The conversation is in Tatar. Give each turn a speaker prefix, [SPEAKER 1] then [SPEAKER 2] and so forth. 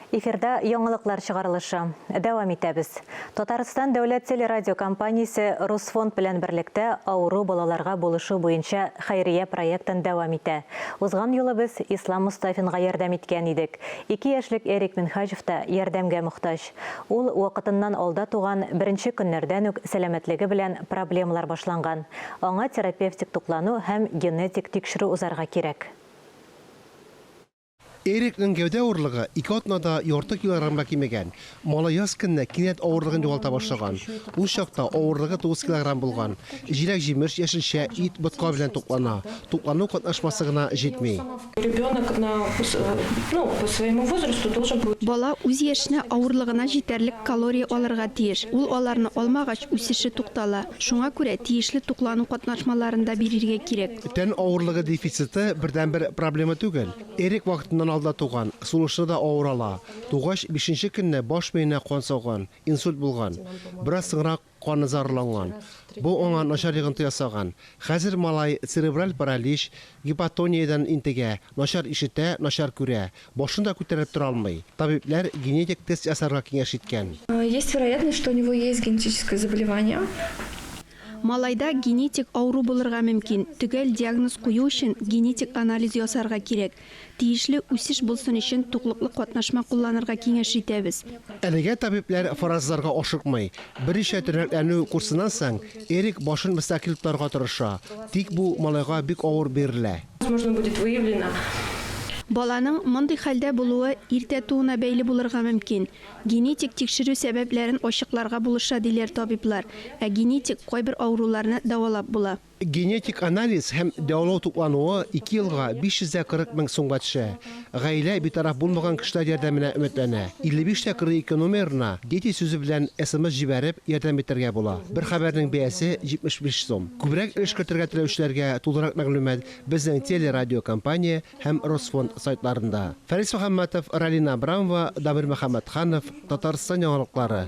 [SPEAKER 1] Эфирда яңалыклар чыгарылышы. Дәвам итәбез. Татарстан дәүләт телерадиокомпаниясе Русфонд белән берлектә авыру балаларга булышу буенча хәйрия проектын дәвам итә. Узган юлы без Ислам Мостафинга ярдәм иткән идек. Ике яшьлек Эрик Минһаҗев та ярдәмгә мохтаҗ. Ул вакытыннан алда туган, беренче көннәрдән үк сәламәтлеге белән проблемалар башланган. Аңа терапевтик туклану һәм генетик тикшерү узарга кирәк.
[SPEAKER 2] Эрикның гәүдә авырлыгы ике атнада ярты килограммга кимегән. Малай яз көнне кинәт авырлыгын югалта башлаган. Ул чакта авырлыгы 9 килограмм булган. Җиләк-җимеш, яшелчә, ит, ботка белән туклана. Туклану катнашмасы гына җитми.
[SPEAKER 3] Бала үз яшенә авырлыгына җитәрлек калория алырга тиеш. Ул аларны алмагач, үсеше туктала. Шуңа күрә тиешле туклану катнашмаларын да бирергә кирәк.
[SPEAKER 2] Тән авырлыгы дефициты бердәнбер проблема түгел. Эрик вакытыннан алда туган, сулышны да авыр ала. Тугач, бишенче көнне баш миенә кан сауган, инсульт булган. Бераз соңрак каны зарарланган. Бу аңа начар йогынты ясаган. Хәзер малай церебраль паралич, гипотониядән интегә, начар ишетә, начар күрә, башын да күтәреп тора алмый. Табибләр генетик тест ясарга киңәш иткән.
[SPEAKER 4] Есть вероятность, что у него есть генетическое заболевание.
[SPEAKER 3] Малайда генетик авыру булырга мөмкин. Төгәл диагноз кую өчен генетик анализ ясарга кирәк. Тиешле үсеш булсын өчен туклыклы катнашма кулланырга киңәш итәбез.
[SPEAKER 2] Әлегә табибләр фаразларга ашыкмый. Берничә тернәкләнү курсыннан соң, Эрик башын мөстәкыйль тотарга тырыша. Тик бу малайга бик авыр бирелә.
[SPEAKER 4] Возможно, будет выявлено.
[SPEAKER 3] Баланың мондый хәлдә булуы иртә тууына бәйле булырга мөмкин. Генетик тикшерү сәбәпләрен ачыкларга булыша, диләр табиблар. Ә генетик кайбер авыруларны дәвалап була.
[SPEAKER 2] Генетик анализ һәм дәвалау туклануы ике елга 540 мең сумга төшә. Гаилә битараф булмаган кешеләр ярдәменә өметләнә. 55 тә 42 номерына Дети сүзе белән смс җибәреп, ярдәм итәргә була. Бер хәбәрнең бәясе, 75 сум. Күбрәк өлеш кертергә теләүчеләргә тулырак мәгълүмат безнең телерадиокомпания һәм Росфонд сайтларында. Фәрис Мөхәммәтов, Ралина Абрамова, Дамир Мөхәммәтханов, Татарстан яңалыклары.